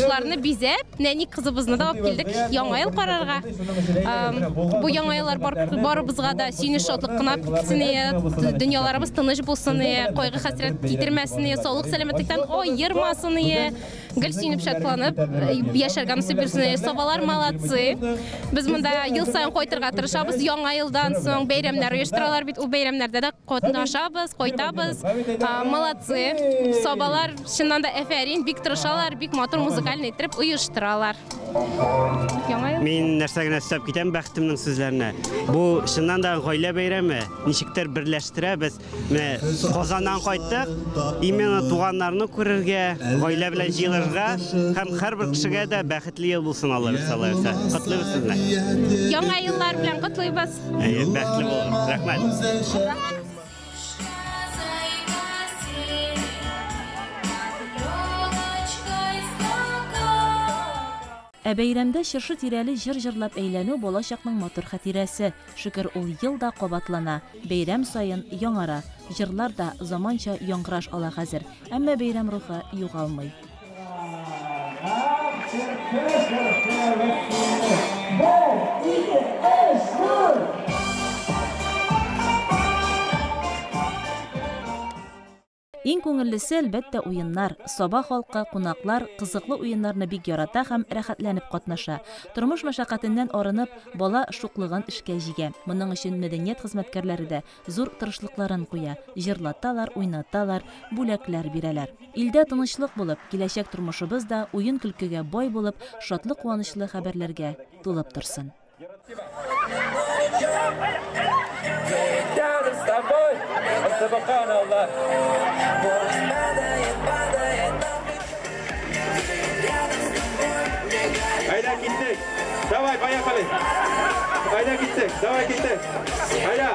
Шуларны бизәп, нәни кызыбызны да алып килдек Яңа ел карарга. Бу Яңа еллар барыбызга да сөенеч, шатлык кына китерсен, дөньяларыбыз тыныч булсын, кайгы-хәсрәт китермәсен, саулык, сәламәтлектән аермасын. Гел сөенеп, шатланып яшәргә насыйп бирсен. Сабалар молодцы. Без монда ел саен кайтырга тырышабыз. Яңа елдан соң бәйрәмнәр оештыралар бит. Ул бәйрәмнәрдә дә катнашабыз, кайтабыз. Молодцы. Сабалар чыннан да әфәрин, бик тырышалар, бик матур музыкальный итеп оештыралар. Яңа ел. Мин нәрсә генә өстәп китәм бәхетемнең сүзләренә. Бу чыннан да гаилә бәйрәме, ничектер берләштерә без. Менә Казаннан кайттык, именно туганнарны күрергә, гаилә белән җыелырга һәм һәрбер кешегә дә бәхетле ел булсын Алла бирсә, Алла бирсә. Котлыйбыз сезне. Яңа еллар белән котлыйбыз. Әйе, бәхетле булыгыз. Рәхмәт. Ә бәйрәмдә чыршы тирәли җыр җырлап әйләнү балачакның матур хатирәсе. Шөкер, ул ел да кабатлана, бәйрәм саен яңара. Җырлар да заманча яңгыраш ала хәзер, әмма бәйрәм рухы югалмый. Бер, ике, өч, дүрт! Иң күңеллесе, әлбәттә, уеннар. Саба халкы, кунаклар кызыклы уеннарны бик ярата һәм рәхәтләнеп катнаша. Тормыш мәшәкатеннән арынып, бала шуклыгын эшкә җигә. Моның өчен мәдәният хезмәткәрләре дә зур тырышлыкларын куя, җырлаталар, уйнаталар, бүләкләр бирәләр. Илдә тынычлык булып, киләчәк тормышыбыз да уен-көлкегә бай булып, шатлык-куанычлы хәбәрләргә тулып торсын. Әйдә киттек. Давай, поехали. Әйдә киттек. Давай киттек. Әйдә.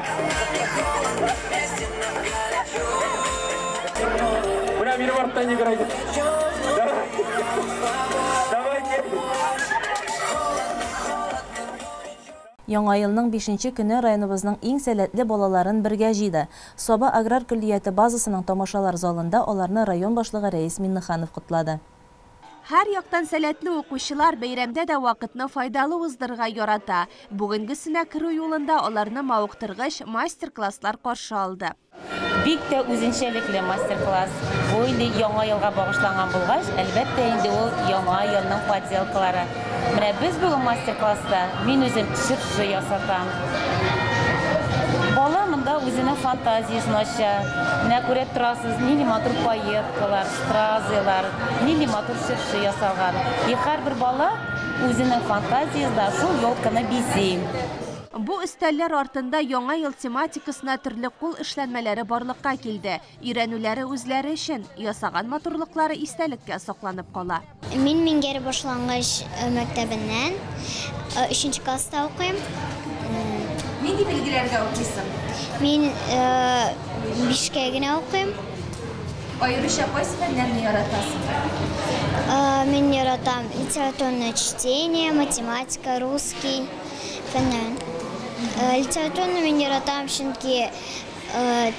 Менә минем арттан йөгерә. Давай. Давай киттек. Яңа елның 5нче көне районыбызның иң сәләтле балаларын бергә җыйды. Саба аграр көллияте базасының тамашалар залында аларны район башлыгы Рәис Миннеханов котлады. Һәр яктан сәләтле укучылар бәйрәмдә дә вакытны файдалы уздырырга ярата. Бүгенгесенә керү юлында аларны мавыктыргыч мастер-класслар каршы алды. Бик тә үзенчәлекле мастер-класс. Бу инде яңа елга багышланган булгач, әлбәттә инде ул яңа елның поделкалары. Менә без бүген мастер-класста мин үзем чыршы ясатам. Бала монда үзенең фантазиясен ача. Менә күреп торасыз, нинди матур пайеткалар, стразылар, нинди матур чыршы ясалган. И һәрбер бала үзенең фантазиясендә шул елканы бизи. Бу өстәлләр артында яңа ел тематикасына төрле кул эшләнмәләре барлыкка килде. Өйрәнүләре үзләре өчен, ясаган матурлыклары истәлеккә сакланып кала. Мин Миңгәр башлангыч мәктәбеннән 3нче класста укыйм. Нинди билгеләргә укыйсың? Мин 5кә генә укыйм. Аеруча кайсы фәннәрне яратасың? Мин яратам литературное чтение, математика, русский фәннәрен. Литератураны мин яратам, чөнки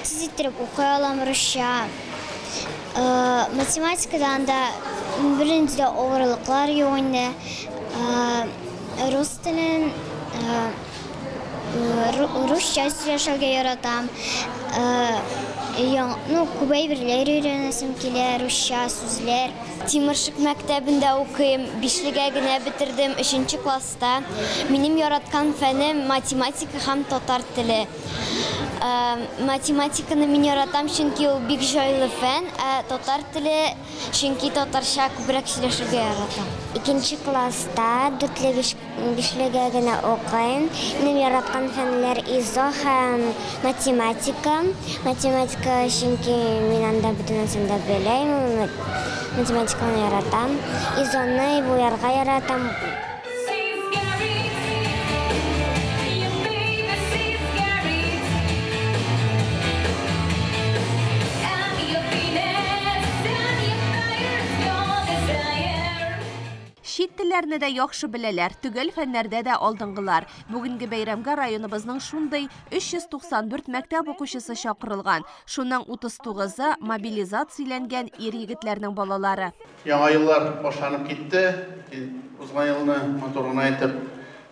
тиз иттереп укый алам русча. Математикадан да бернинди дә авырлыклар юк инде. Рус телен русча сөйләшергә яратам. Ну, күп әйберләр өйрәнәсем килә, русча сүзләр. Тимершык мәктәбендә укыйм, 5легә генә бетердем, 3нче класста. Минем яраткан фәнем математика һәм татар теле. Математиканы мин яратам, чөнки ул бик җайлы фән, ә татар теле, чөнки татарча күбрәк сөйләшергә яратам. 2нче класста 4-ле 5легә генә укыйм. Минем яраткан фәннәр ИЗО һәм математика. Математика, чөнки мин анда бөтен нәрсәне дә беләм. Математиканы яратам. ИЗОны буярга яратам. Чит телләрне дә яхшы беләләр, төгәл фәннәрдә дә алдынгылар. Бүгенге бәйрәмгә районыбызның шундый 394 мәктәп укучысы чакырылган. Шуның 39-ы мобилизацияләнгән ир-егетләрнең балалары. Яңа еллар башланып китте. Узган елны матур гына итеп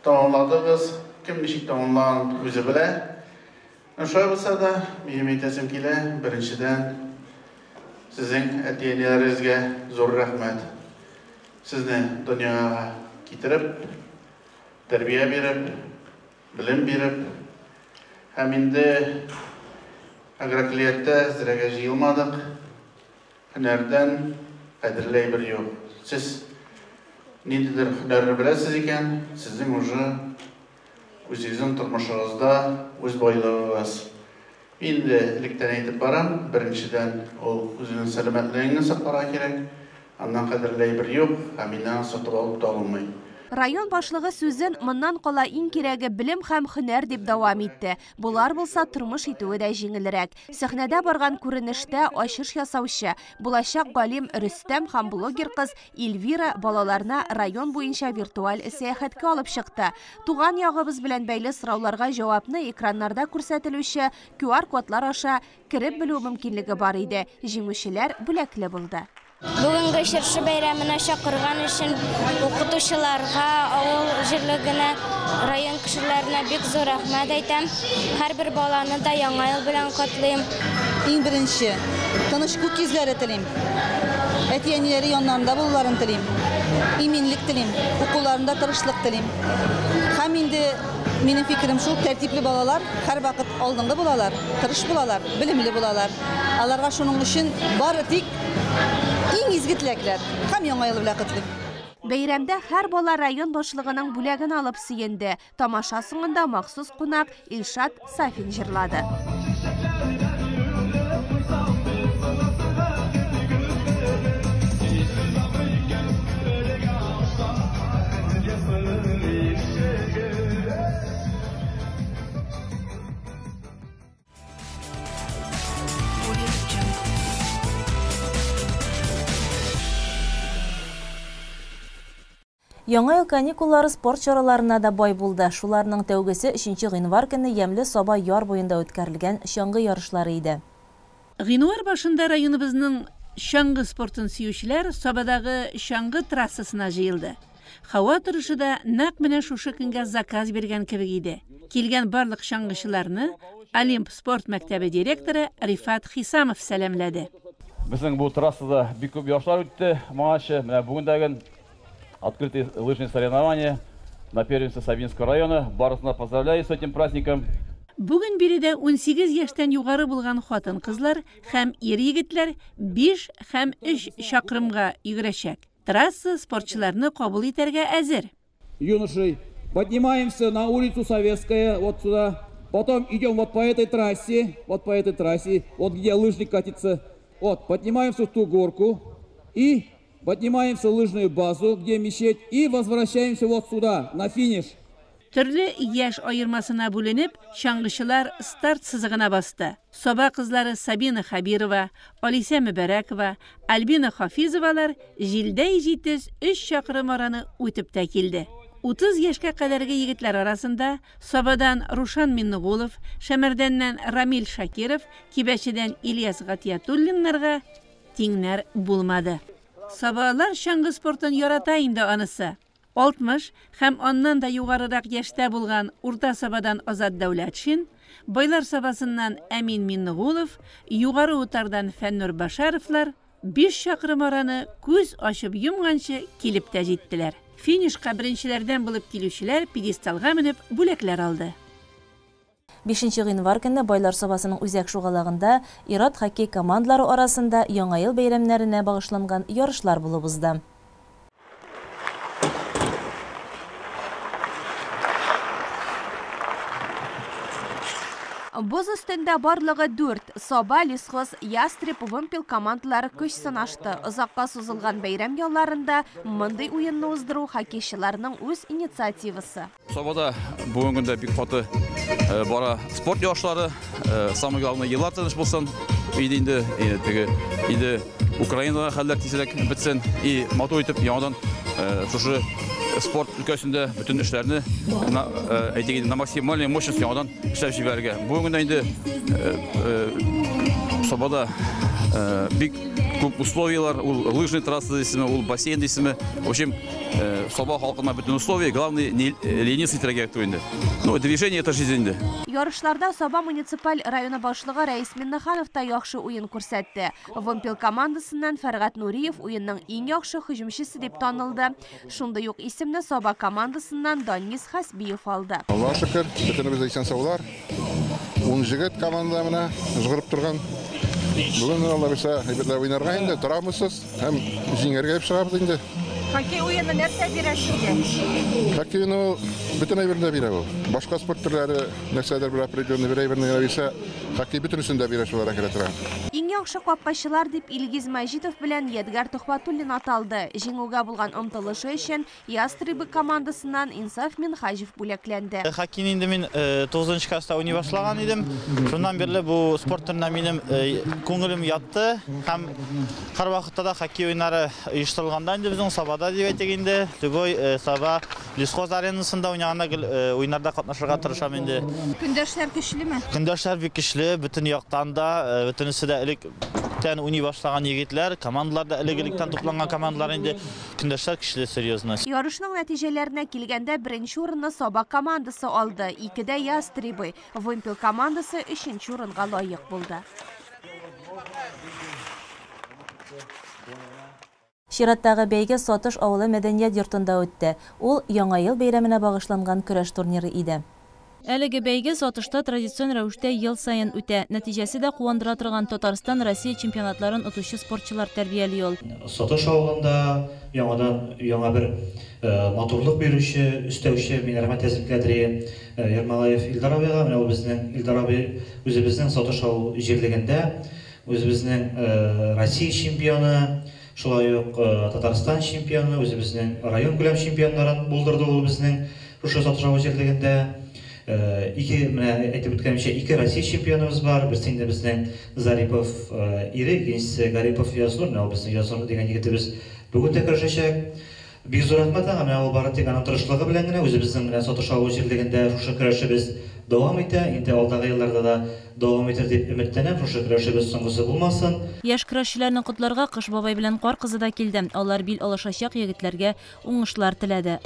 тамамладыгыз. Кем ничек тамамлаган үзе белә. Шулай булса да, минем әйтәсем килә, беренчедән сезнең әти-әниләрегезгә зур рәхмәт. Сезне дөньяга китереп, тәрбия биреп, белем биреп, һәм инде агрокөллияттә зрәгә җыелмадык. Һөнәрдән кадерле әйбер юк. Сез ниндидер һөнәрне беләсез икән, сезнең уже үзегезнең тормышыгызда үз байлыгыгыз. Мин инде электән әйтеп барам, беренчедән ул үзенең сәламәтлегеңне сакларга кирәк. Аннан кадерле әйбер юк, һәм инде сатып алып та алмый. Район башлыгы сүзен моннан кала иң кирәге белем һәм һөнәр дип дәвам итте. Болар булса тормыш итүе дә җиңелрәк. Сәхнәдә барган күренештә ачыш ясаучы, булачак галим Рөстәм һәм блогер кыз Эльвира балаларны район буенча виртуаль сәяхәткә алып чыкты. Туган ягыбыз белән бәйле сорауларга җавапны экраннарда күрсәтелүче QR-кодлар аша кереп белү мөмкинлеге бар иде. Җиңүчеләр бүләкле булды. Бүгенге чыршы бәйрәменә чакырган өчен укытучыларга, авыл җирлегенә, район кешеләренә бик зур рәхмәт әйтәм. Һәрбер баланы да яңа ел белән котлыйм. Иң беренче тыныч күк йөзләре телим. Әти-әниләре яннарында булуларын телим. Иминлек телим, укуларында тырышлык телим. Һәм инде минем фикерем шул, тәртипле балалар һәрвакыт алдынгы булалар, тырыш булалар, белемле булалар. Аларга шуның өчен бары тик иң изге теләкләр һәм Яңа ел белән котлыйм. Бәйрәмдә һәр бала район башлыгының бүләген алып сөенде. Тамаша соңында махсус кунак Илшат Сафин җырлады. Яңа ел каникуллары спорт чараларына да бай булды. Шуларның тәүгесе 3 гыйнвар көнне Ямьле Саба яр буенда үткәрелгән чаңгы ярышлары иде. Гыйнвар башында районыбызның чаңгы спортын сөючеләр Сабадагы чаңгы трассасына җыелды. Һава торышы да нәкъ менә шушы көнгә заказ биргән кебек иде. Килгән барлык чаңгычыларны Олимп спорт мәктәбе директоры Рифат Хисамов сәламләде. Безнең бу трассада бик күп ярышлар үтте моңарчы. Менә бүген дә открытые лыжные соревнования на первенстве Сабинского района. Барысын да поздравляю с этим праздником. Бүген биредә 18 яшьтән югары булган хатын-кызлар һәм ир-егетләр 5 һәм 3 чакрымга йөгерәчәк. Трасса спортчыларны кабул итәргә әзер. Юношей, поднимаемся на улицу Советская, вот сюда. Потом идем вот по этой трассе, вот по этой трассе, вот где лыжник катится. Вот, поднимаемся в ту горку и поднимаемся в лыжную базу, где мечеть, и возвращаемся вот сюда, на финиш. Төрле яшь аермасына бүленеп, чаңгычылар старт сызыгына басты. Саба кызлары Сабина Хабирова, Алисә Мөбәрәкова, Альбина Хафизовалар җилдәй җитез 3 чакрым араны үтеп тә килде. 30 яшькә кадәрге егетләр арасында Сабадан Рушан Миннегулов, Шәмәрдәннән Рамил Шакиров, Кибәчедән Ильяс Гатиятуллиннарга тиңнәр булмады. Сабалар чаңгы спортын ярата инде анысы. 60 һәм аннан да югарырак яшьтә булган Урта Сабадан Азат Дәүләтшин, Байлар Сабасыннан Әмин Миннегулов, Югары Утардан Фәннур Башаровлар 5 чакрым араны күз ачып йомганчы килеп тә җиттеләр. Финишка беренчеләрдән булып килүчеләр пьедесталга менеп бүләкләр алды. 5 гыйнвар көнне Байлар Сабасының үзәк шугалагында ир-ат хоккей командалары арасында Яңа ел бәйрәмнәренә багышланган ярышлар булып узды. Боз өстендә барлыгы 4 Саба, Лесхоз, Ястреб, Вымпел командалары көч сынашты. Озакка сузылган бәйрәм ялларында мондый уенны уздыру хоккейчыларның үз инициативасы. Сабада бүгенге көндә бик каты бара спорт ярышлары, самое главное еллар тыныч булсын. Инде инде теге инде Украинада хәлләр тизрәк бетсен и матур итеп яңадан шушы спорт өлкәсендә бөтен эшләрне әйтик инде на максимальный мощность яңадан эшләп җибәрергә. Бүгенге көндә инде Сабада бик күп условиялар, ул лыжный трасса дисеме, ул бассейн дисеме. В общем, Саба халкына бөтен условия, главное не лениться итәргә кирәк инде. Ну, движение это жизнь инде. Ярышларда Саба муниципаль районы башлыгы Рәис Миннеханов та яхшы уен күрсәтте. Вымпел командасыннан Фәргать Нуриев уенның иң яхшы һөҗүмчесе дип танылды. Шундый ук исемне Саба командасыннан Данис Хасбиев алды. Аллаһ шөкер, бөтенебез исән саулар. 10 егет команда менә җыгырып торган. Бүген Алла бирсә, әйбәтләп уйнарга инде, торамыз һәм җиңәргә дип чыгабыз инде. Хоккей уены нәрсә бирә сезгә? Хоккей уены бөтен әйберне бирә ул. Башка спорт төрләре нәрсәдер бер определенный бер әйберне генә бирсә, хоккей бөтенесен дә бирә шулар керә тора. Иң яхшы капкачылар дип Илгиз Мәҗитов белән Ядгар Төхвәтуллин аталды. Җиңүгә булган омтылышы өчен Ястребы командасыннан Инсаф Минхаҗев бүләкләнде. Хоккейны инде мин 9 класста уйный башлаган идем. Шуннан бирле бу спорт төренә минем күңелем ятты һәм һәрвакытта да хоккей уеннары оештырылганда инде безнең Сабада дип әйтик инде, любой Саба Лесхоз аренасында уйнаганда гел уеннарда катнашырга тырышам инде. Көндәшләр көчлеме? Көндәшләр бик көчле, бөтен яктан да, бөтенесе дә электән уйный башлаган егетләр, командалар да элек-электән тупланган командалар инде. Көндәшләр көчле, серьезно. Ярышның нәтиҗәләренә килгәндә беренче урынны Саба командасы алды, икедә Ястребы. Вымпел командасы өченче урынга лаек булды. Чираттагы бәйге Сатыш авылы мәдәният йортында үтте. Ул Яңа ел бәйрәменә багышланган көрәш турниры иде. Әлеге бәйге Сатышта традицион рәвештә ел саен үтә. Нәтиҗәсе дә куандыра торган Татарстан, Россия чемпионатларын отучы спортчылар тәрбияли ул. Сатыш авылында яңадан яңа бер матурлык бирүче, өстәүче мин рәхмәт язып Кадри Ермолаев Илдар абыйга. Менә ул безнең Илдар абый үзебезнең Сатыш авыл җирлегендә үзебезнең Россия чемпионы, шулай ук Татарстан чемпионы, үзебезнең район күләм чемпионнарын булдырды ул безнең шушы Сатыш авыл җирлегендә. Ике, менә әйтеп үткәнемчә, ике Россия чемпионыбыз бар. Берсе инде безнең Зарипов Ирек, икенчесе Гарипов Язнур. Менә ул безнең Язнур дигән егетебез бүген дә көрәшәчәк. Бик зур рәхмәт аңа, менә ул бары тик аның тырышлыгы белән генә үзебезнең менә Сатыш авыл җирлегендә шушы көрәшебез дәвам итә. Инде алдагы елларда да дәвам итер дип өметләнәм, шушы көрәшебез соңгысы булмасын. Яшь көрәшчеләрне котларга Кыш бабай белән Кар кызы да килде. Алар бил алышачак егетләргә уңышлар теләде.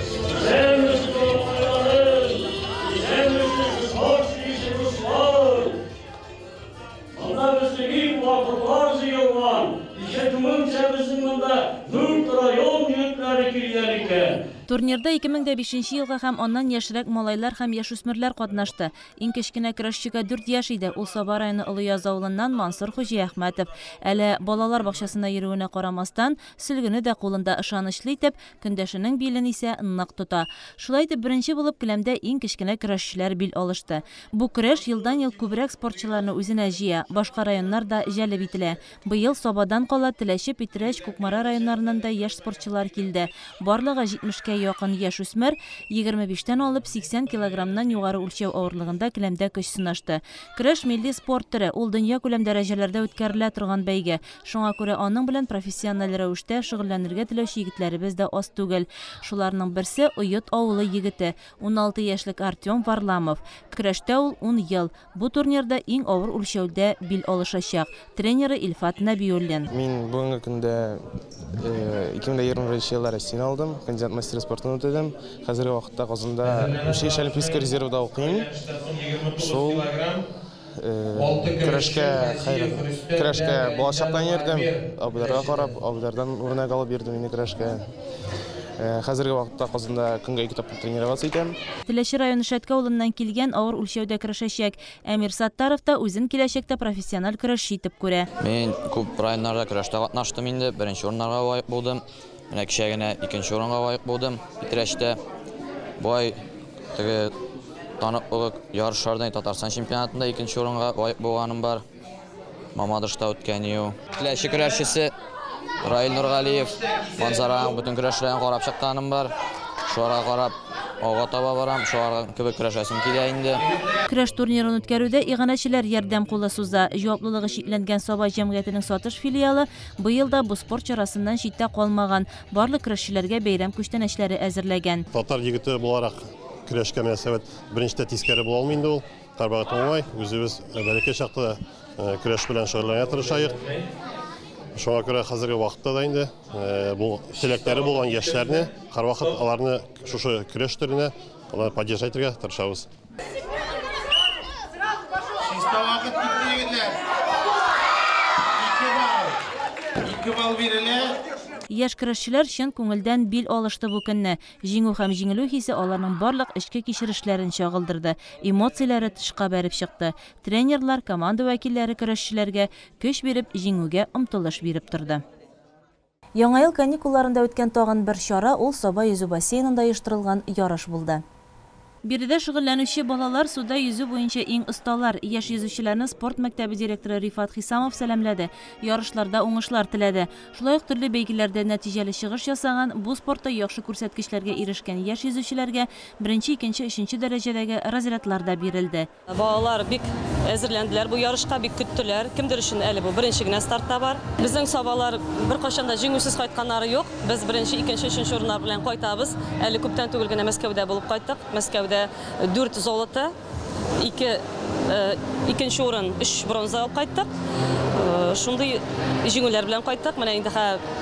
Монда безнең иң батырлар җыелган. Ишетүемчә, безнең монда дүрт район егетләре килгән икән. Турнирда 2005 нче елгы һәм аннан яшьрәк малайлар һәм яшүсмерләр катнашты. Иң кечкенә көрәшчегә дүрт яшь иде, ул Саба районы Олыяз авылыннан Мансур Хуҗиәхмәтов. Әле балалар бакчасына йөрүенә карамастан, сөлгене дә кулында ышанычлы итеп, көндәшенең билен исә нык тота. Шулай итеп, беренче булып келәмдә иң кечкенә көрәшчеләр бил алышты. Бу көрәш елдан-ел күбрәк спортчыларны үзенә җыя, башка районнар да җәлеп ителә. Быел Сабадан кала Теләче, Питрәч, Кукмара районнарыннан да яшь спортчылар килде. Барлыгы 70 кә якын яшүсмер 25 тән алып 80 килограммнан югары үлчәү авырлыгында келәмдә көч сынашты. Көрәш милли спорт төре, ул дөньякүләм дәрәҗәләрдә үткәрелә торган бәйге. Шуңа күрә аның белән профессиональ рәвештә шөгыльләнергә теләүче егетләребез дә аз түгел. Шуларның берсе, Оет авылы егете, 16 яшьлек Артем Варламов. Көрәштә ул ун ел. Бу турнирда иң авыр үлчәүдә бил алышачак. Тренеры Илфат Нәбиуллин. Мин бүгенге көндә 2021 елда Россияне алдым, кандидат мастер спортын үтәдем. Хәзерге вакытта Казанда Училище Олимпийского резервда укыйм. Шул көрәшкә хәйран. Көрәшкә балачактан йөрдем, абыйларга карап, абыйлардан үрнәк алып йөрдем инде көрәшкә. Хәзерге вакытта Казанда көнгә ике тапкыр тренироваться итәм. Теләче районы Шәтке авылыннан килгән авыр үлчәүдә көрәшәчәк Әмир Саттаров та үзен киләчәктә профессиональ көрәшче итеп күрә. Мин күп районнарда көрәштә катнаштым инде, беренче урыннарга лаек булдым. Менә кичә генә икенче урынга лаек булдым Питрәчтә. Болай теге таныклык ярышларда Татарстан чемпионатында икенче урынга лаек булганым бар. Мамадышта үткән ел. Теләче көрәшчесе Раил Нургалиев, Манзараның бөтен көрәшләрен карап чыкканым бар. Шуларга карап алга таба барам, шулар кебек көрәшәсем килә инде. Көрәш турнирын үткәрүдә иганәчеләр ярдәм кулы суза. Җаваплылыгы чикләнгән Саба җәмгыятенең Сатыш филиалы быел да бу спорт чарасыннан читтә калмаган, барлык көрәшчеләргә бәйрәм күчтәнәчләре әзерләгән. Татар егете буларак көрәшкә мөнәсәбәт беренчедә тискәре була алмый инде ул. Һәрвакыт уңай, үзебез бәләкәй чакта да көрәш белән шөгыльләнергә тырышаек. Шуңа күрә хәзерге вакытта да инде бу теләкләре булган яшьләрне һәрвакыт аларны шушы көрәш төренә аларны поддержать итәргә тырышабыз. Чиста вакыт китте, егетләр. Ике балл. Ике балл бирелә. Яшь көрәшчеләр чын күңелдән бил алышты бу көнне. Җиңү һәм җиңелү хисе аларның барлык эчке кичерешләрен чагылдырды, эмоцияләре тышка бәреп чыкты. Тренерлар, команда вәкилләре көрәшчеләргә көч биреп, җиңүгә омтылыш биреп торды. Яңа ел каникулларында үткән тагын бер чара ул Саба йөзү бассейнында оештырылган ярыш булды. Биредә шөгыльләнүче балалар суда йөзү буенча иң осталар. Яшь йөзүчеләрне спорт мәктәбе директоры Рифат Хисамов сәламләде, ярышларда уңышлар теләде. Шулай ук төрле бәйгеләрдә нәтиҗәле чыгыш ясаган, бу спортта яхшы күрсәткечләргә ирешкән яшь йөзүчеләргә беренче, икенче, өченче дәрәҗәдәге разрядлар да бирелде. Балалар бик әзерләнделәр бу ярышка, бик көттеләр. Кемдер өчен әле бу беренче генә стартта бар. Безнең сабалар беркайчан да җиңүсез кайтканнары юк. Без беренче, икенче, өченче урыннар белән кайтабыз. Әле күптән түгел генә Мәскәүдә булып кайттык. Мәскәүдә дүрт золото, ике икенче урын, өч бронза алып кайттык. Шундый җиңүләр белән кайттык. Менә инде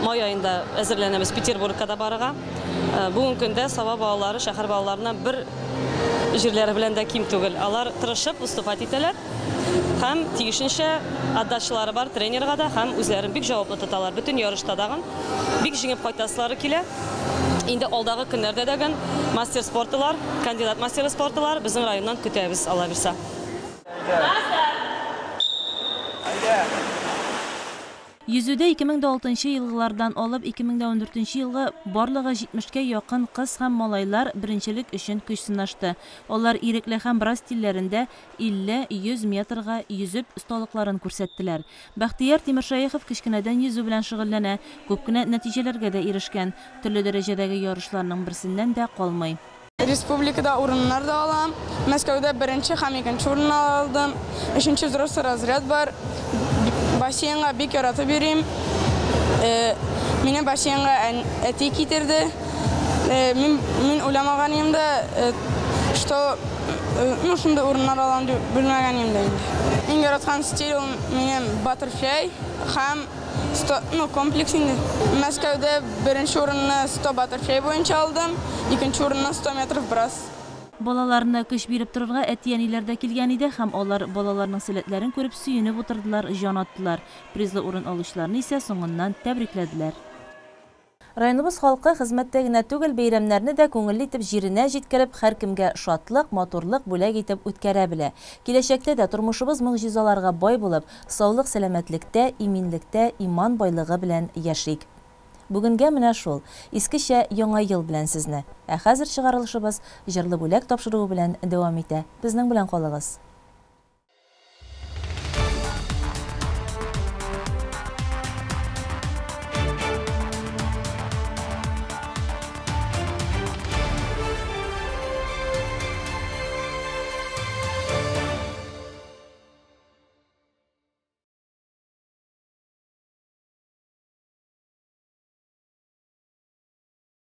май аенда әзерләнәбез Петербургка да барырга. Бүгенге көндә Саба балалары шәһәр балаларыннан бер җирләре белән дә ким түгел. Алар тырышып выступать итәләр. Һәм тиешенчә отдачалары бар тренерга да һәм үзләрен бик җаваплы тоталар. Бөтен ярышта дагын бик җиңеп кайтасылары килә. Инде алдагы көннәрдә дә мастер спортылар, кандидат мастер спортылар безнең районнан көтәбез, Алла бирса. Йөзүдә 2006 елгылардан алып 2014 елгы барлыгы 70кә якын кыз һәм малайлар беренчелек өчен көч сынашты. Алар ирекле һәм брас стильләрендә 50-100 метрга йөзеп осталыкларын күрсәттеләр. Бәхтияр Тимершәехов кечкенәдән йөзү белән шөгыльләнә, күп кенә нәтиҗәләргә дә ирешкән. Төрле дәрәҗәдәге ярышларның берсеннән дә калмый. Республикада урыннар да алам. Мәскәүдә беренче һәм икенче урын алдым. Өченче взрослый разряд бар. Бассейнга бик яратып йөрим. Мине бассейнга әти китерде. Мин уйламаган идем дә, что ну шундый урыннар алам дип белмәгән идем дә инде. Иң яраткан стиль ул минем баттерфляй һәм ну, комплекс инде. Мәскәүдә беренче урынны 100 баттерфляй буенча алдым, икенче урынны 100 метров брас. Балаларына көч биреп торырга әти-әниләр дә килгән иде һәм алар балаларның сәләтләрен күреп сөенеп утырдылар, җан аттылар. Призлы урын алучыларны исә соңыннан тәбрикләделәр. Районыбыз халкы хезмәттә генә түгел, бәйрәмнәрне дә күңелле итеп җиренә җиткереп, һәркемгә шатлык, матурлык бүләк итеп үткәрә белә. Киләчәктә дә тормышыбыз могҗизаларга бай булып, саулык, сәламәтлектә, иминлектә, иман байлыгы белән яшик. Бүгенгә менә шул. Искечә Яңа ел белән сезне. Ә хәзер чыгарылышыбыз җырлы бүләк тапшыруы белән дәвам итә. Безнең белән калыгыз.